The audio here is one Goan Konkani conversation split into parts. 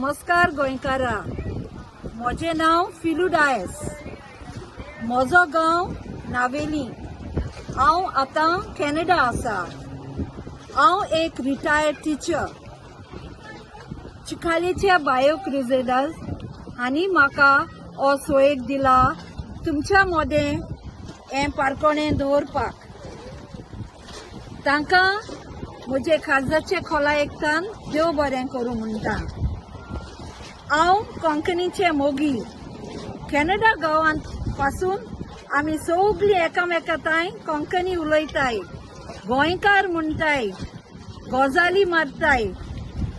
नमस्कार गोंयकारा. म्हजें नांव फिलू डायस. म्हजो गांव नावेली. हांव आतां कॅनडा आसा. हांव एक रिटायर्ड टिचर. चिखालेच्या बायो क्रुजेडर्स हांणी म्हाका हो सोयेक दिला तुमच्या मदें हें पारकोणें दवरपाक. तांकां म्हजे काळजाचे खोला एकतान देव बरें करूं म्हणटा. हांव कोंकणीचें मोगी. कॅनडा गांवांत पासून आमी सगळीं एकामेका तांय कोंकणी उलयताय, गोंयकार म्हणटाय, गजाली मारताय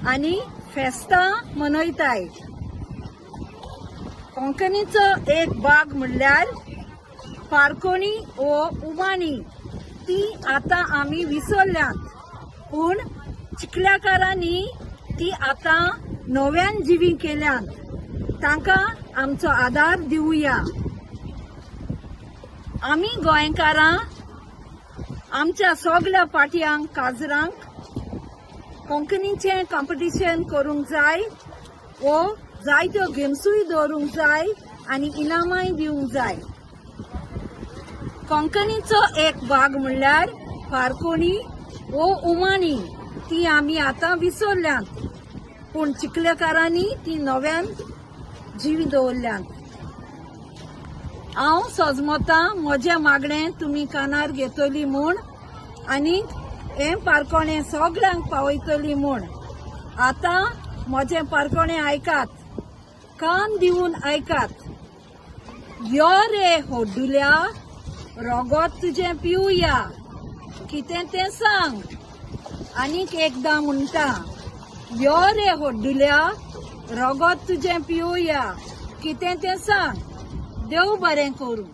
आनी फेस्तां मनयताय. कोंकणीचो एक भाग म्हणल्यार पारकोणी वो उमाणी. ती आतां आमी विसरल्यांत, पूण चिखल्याकारांनी ती आतां नव्यान जिवी केल्यांत. तांकां आमचो आदार दिवया. आमी गोंयकारां आमच्या सगल्या पाटयांक काजरांक कोंकणीचें कॉम्पिटिशन करूंक जाय वो जायत्यो गेम्सूय दवरूंक जाय आनी इनामांय दिवंक जाय. कोंकणीचो एक भाग म्हणल्यार फारकोणी वो उमाणी. ती आमी आतां विसरल्यांत, पूण चिखलेकारांनी ती नव्यान जिवी दवरल्यांत. हांव सजमतां म्हजें मागणें तुमी कानार घेतली म्हूण आनी हें पारकोणें सगल्यांक पावयतली म्हूण. आतां म्हजें पारकोणें आयकात, कान दिवन आयकात. यो रे होड्डुल्या, रोगोत तुजें पिवया, कितें तें सांग. आनीक एकदां म्हणटा, यो रे होड्डुल्या, रोगोत तुजें पिवया, कितें तें सांग. देव बरें करूं.